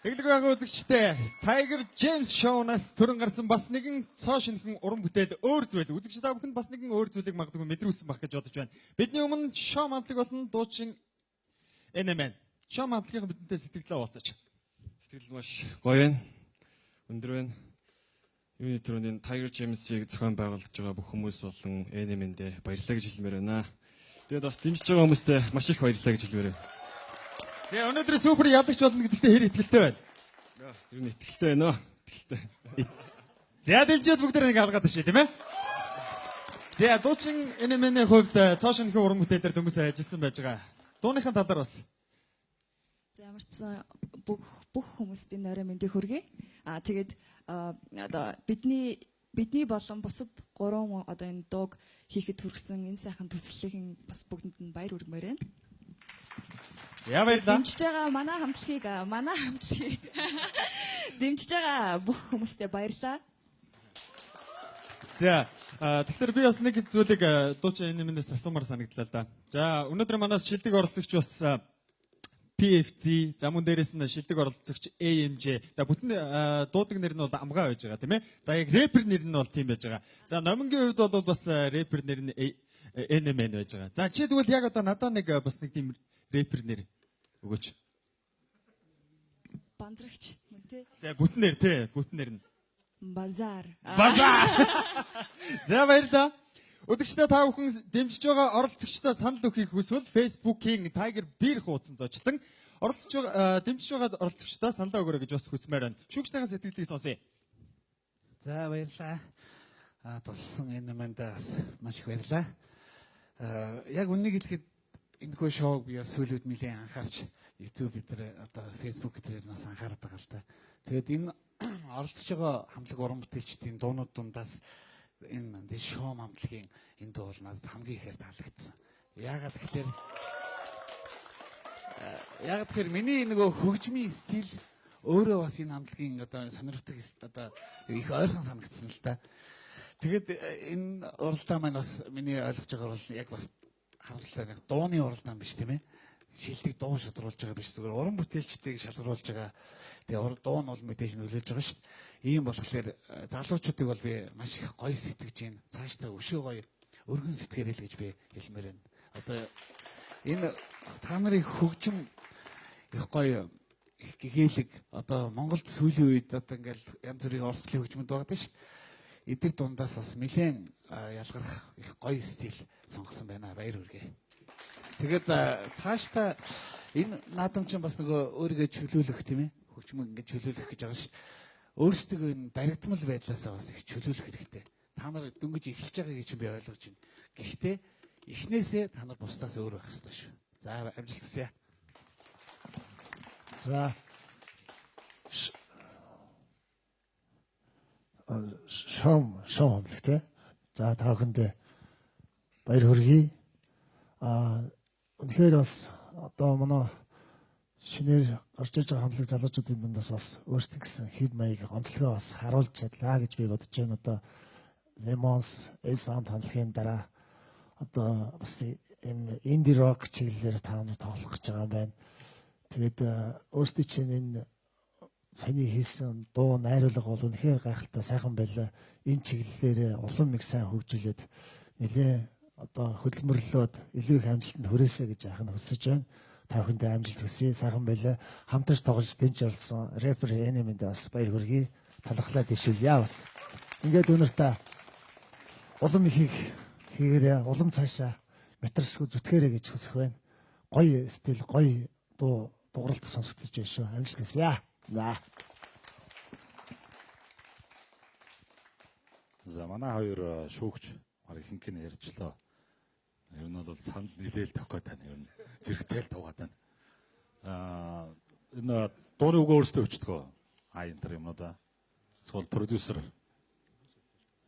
Тэглэг байгаа үзэгчтэй Tiger James Show-наас төрөн гарсан бас нэгэн цоо шинэхэн уран бүтээл өөр зүйл. Үзэгч та бүхэнд бас нэгэн өөр зүйлийг магадгүй мэдрүүлсэн байх гэж бодож байна. Бидний өмнө шоу мантлаг болон дуучин NMN. Шоу мантлагийн бидэнтэй сэтгэлээ уулзаач. Сэтгэл маш гоё байна. Өндөр байна. Юуны түрүүнд энэ Tiger James-ийг зохион байгуулж байгаа бүх хүмүүс болон NMN-дээ баярлалаа гэж хэлмээр байна. Тэгээд бас дэмжиж байгаа хүмүүстээ маш их баярлалаа гэж хэлмээр байна. За, өнөөдөр супер ялагч болно гэдэгтээ хэр итгэлтэй байна? Ер нь итгэлтэй байна оо. Итгэлтэй. За, дэмжиж бүгдээр нэг алгаад шээ, тийм ээ? За, дуучин NMN-ийн хувьд цоо шинэхэн уран бүтээлээр дөнгөж ажилласан байж байгаа. Дууныхаа талаар бас. За, ямар ч сан бүх хүмүүст энэ орой мэндийг хүргэе. Аа, тэгээд одоо бидний болон бусад гурван одоо энэ дууг хийхэд хүргэсэн энэ сайхан төслөгийн бас бүгдэнд нь баяр хүргэмээр байна. За, баярлалаа. Дэмжиж байгаа манай хамтлагийг дэмжиж байгаа бүх хүмүүстээ баярлалаа. За, тэгэхээр би бас нэг зүйлийг дуучин NMN-ээс асуумар санагдлаа л да. За, өнөөдөр манаас шилдэг оролцогч бас PFZ, за мөн дээрээс нь шилдэг оролцогч AMJ. За, бүтэн дуудаг нэр нь бол Амгаа байж байгаа, тийм ээ. За, яг рэпер нэр нь бол тийм байж байгаа. За, Номингийн хувьд бол бас рэпер нэр нь NMN байж байгаа. За, чи тэгвэл яг одоо надад нэг бас нэг тийм рэпер нэр өгөөч. Банзрагч мөн тий. За, бүтэн нэр тий, бүтэн нэр нь. Базар. Базар. За, баярлалаа. Өдөгчдөө та бүхэн дэмжиж байгаа оролцогчдод санал өгөхийг хүсвэл Facebook-ийн Tiger Beer хуудсан зочлон оролцож байгаа, дэмжиж байгаа оролцогчдод саналаа өгөөрэй гэж бас хүсмээр байна. Шүүгчдийн сэтгэлийг сонсъё. За, баярлалаа. Туссан энэ манд бас маш их баярлалаа. Яг үннийг хэлэхэд энэхүү шоуг би бас сүүлийн үед нэлээд анхаарч YouTube дээр, одоо Facebook дээр нас анхаардаг байгаа л та. Тэгээд энэ оролцож байгаа хамтлаг уран бүтээлчдийн дуунууд дундаас энэ шоу хамтлагийн энэ дуу бол надад хамгийн ихээр таалагдсан. Яагаад тэгэхээр миний нөгөө хөгжмийн стил өөрөө бас энэ хамтлагийн одоо сонирхдаг одоо их ойрхон санагдсан л та. Тэгээд энэ уралдаан маань бас миний ойлгож байгаагаар бол яг бас харамсалтай нэг дууны уралдаан биш, тийм ээ. Шилдэг дуу шалгаруулж байгаа биш, зүгээр уран бүтээлчдийг шалгаруулж байгаа. Тэгээ дуу нь бол мэдээж нөлөөлж байгаа шүү дээ. Ийм болохоор залуучуудыг бол би маш их гоё сэтгэж байна. Цаашдаа өшөө гоё өргөн сэтгэрэй л гэж би хэлмээр байна. Одоо энэ та нарын хөгжим их гоё, их гэгээлэг, одоо Монголд сүүлийн үед одоо ингээл янз бүрийн урсгалын хөгжмөд байгаа шүү дээ. Эдгээр дундаас бас нэлээд ялгарх их гоё стил сонгосон байна. Баяр хүргэе. Тэгээд цаашдаа энэ наадам чинь бас нөгөө өөрийгөө чөлөөлөх, тийм ээ, хөгжмөг ингээд чөлөөлөх гэж байгаа шүү дээ. Өөрсдөө энэ баригдмал байдлаасаа бас их чөлөөлөх хэрэгтэй. Та нар дөнгөж эхэлж байгаа гэж би ойлгож байна. Гэхдээ эхнээсээ та нар бусдаас өөр байх ёстой шүү. За, амжилт хүсье. За, шоу хамтлаг те. За, та бүхэндээ баяр хүргэе. Үнэхээр бас одоо манай шинээр гарч иж байгаа хамтлаг залуучуудын дундаас бас өөрсдөө гэсэн хэв маяг онцлогоо бас харуулж чадлаа гэж би бодож байна. Одоо Lemons, A-Sound хамтлагийн дараа одоо бас юм инди рок чиглэлээр та нар тоглох гэж байгаа юм байна. Тэгээд өөрсдийн чинь энэ саяны хийсэн дуу найруулга бол үнэхээр гайхалтай сайхан байлаа. Энэ чиглэлээр улам их сайн хөгжүүлээд нэлээ одоо хөдөлмөрлөөд илүү их амжилтанд хүрээсэй гэж яах нь хүсэж байна. Та бүхэндээ амжилт хүсье. Сайхан байлаа. Хамтарч тоглож дэмж олсон рэпер NMN-д бас баяр хүргэе. Талархлаа дэвшүүлье бас. Ингээд өнөр та улам их хийгээрээ, улам цаашаа метрсгүй зүтгээрэй гэж хүсэх байна. Гоё стил, гоё дуу дууралт сонсогдож байна шүү. Амжилт хүсье. За. За, манай хоёр шүүгч баг ихэнх нь ярьчлаа. Ер нь бол санал нилээл тохиод байна. Ер нь зэрэгцээл туугаад байна. Энэ дууны үгээ өөрсдөө өчтгөө. Энэ төр юмнуудаа. Эсвэл продюсер.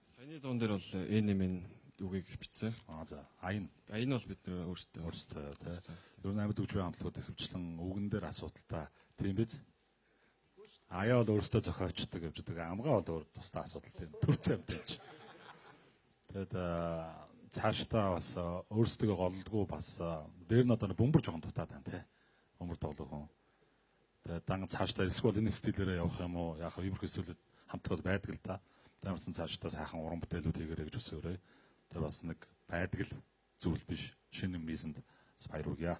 Саяны дуун дээр бол NMN үгийг бичсэн. За, аян. Аян бол бид нэр өөрсдөө. Өөрсдөө тий. Ер нь амьд хөгжмийн хамтлагууд ихэвчлэн үгэн дээр асуудалтай. Тийм биз? Аяа бол өөрсдөө зохиочдөг явж байгаа. Амгаа бол өөр тусдаа асуудал тийм. Төрцөн амьд. Тэгээд цаашдаа бас өөрсдөө голдгоо бас дээр нь одоо бөмбөр жоохон дутаад байна тий. Бөмбөр тоглох хүн. Тэгээд дан цаашдаа эсвэл энэ стилээрээ явах юм уу? Яг иймэрхүү зүйлүүд хамтлагууд байдаг л да. Ямарсан цаашдаа сайхан уран бүтээлүүд хийгэрэй гэж хүсээрэй. Тэгээд бас нэг байдаг л зүйл биш. Шинэ мизэнд баяр хүргье.